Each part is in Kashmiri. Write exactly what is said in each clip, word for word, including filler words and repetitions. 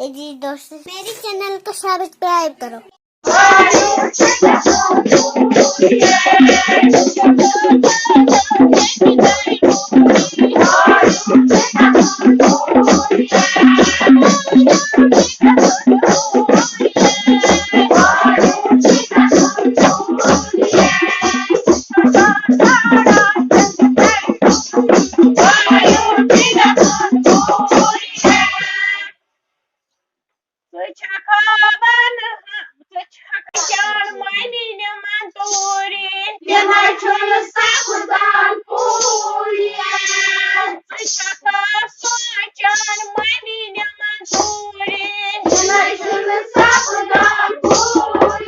जी दोस्तों, मेरे चैनल को सब्सक्राइब करो। ژٕ چھکھ ہاوان، ژٕ چھکھ جان معنی نِوان توٗرۍ۔ تِمے چھُنہٕ سپدان پوٗرٕ۔ ژٕ چھکھ سونچان معنی نِوان توٗرۍ۔ تِمے چھُنہٕ سپدان پوٗرٕ۔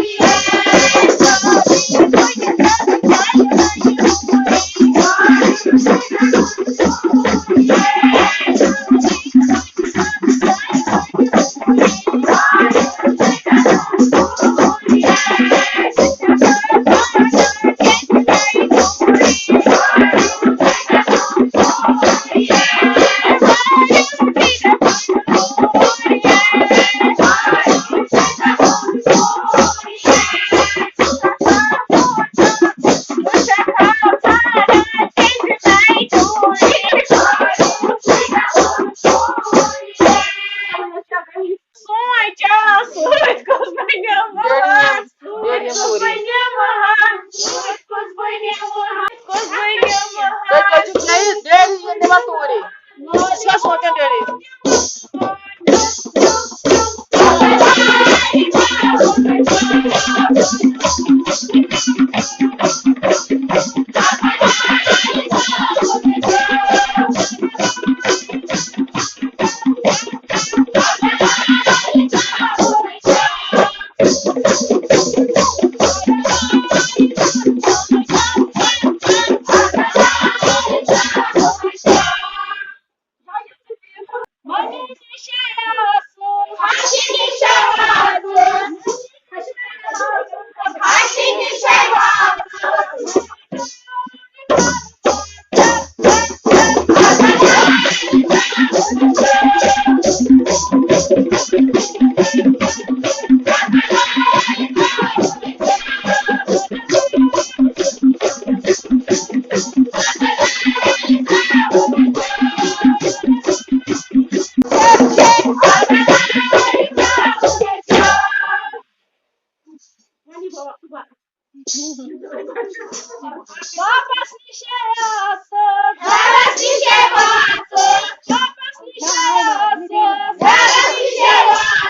سونچ آ، سۭتۍ کُس بنیو مہان؟ ڈیڈی نِم، ڈیڈی نِم سۭتۍ کُس سورُے۔ بنیو مہان؟ سۭتۍ کُس بنیو مہان؟ سۭتۍ کُس بنیو مہان؟ تُہۍ کیٛازِ چھِو ژےٚ ڈیڈی یہِ نِوان توٗرۍ؟ أسۍ چھِ سونچان ڈیڈی۔ واپس نِشے آسہٕ۔ گرس نِشے واتہٕ۔ واپس نِشے آسہٕ۔ گرس نِشے واتہٕ۔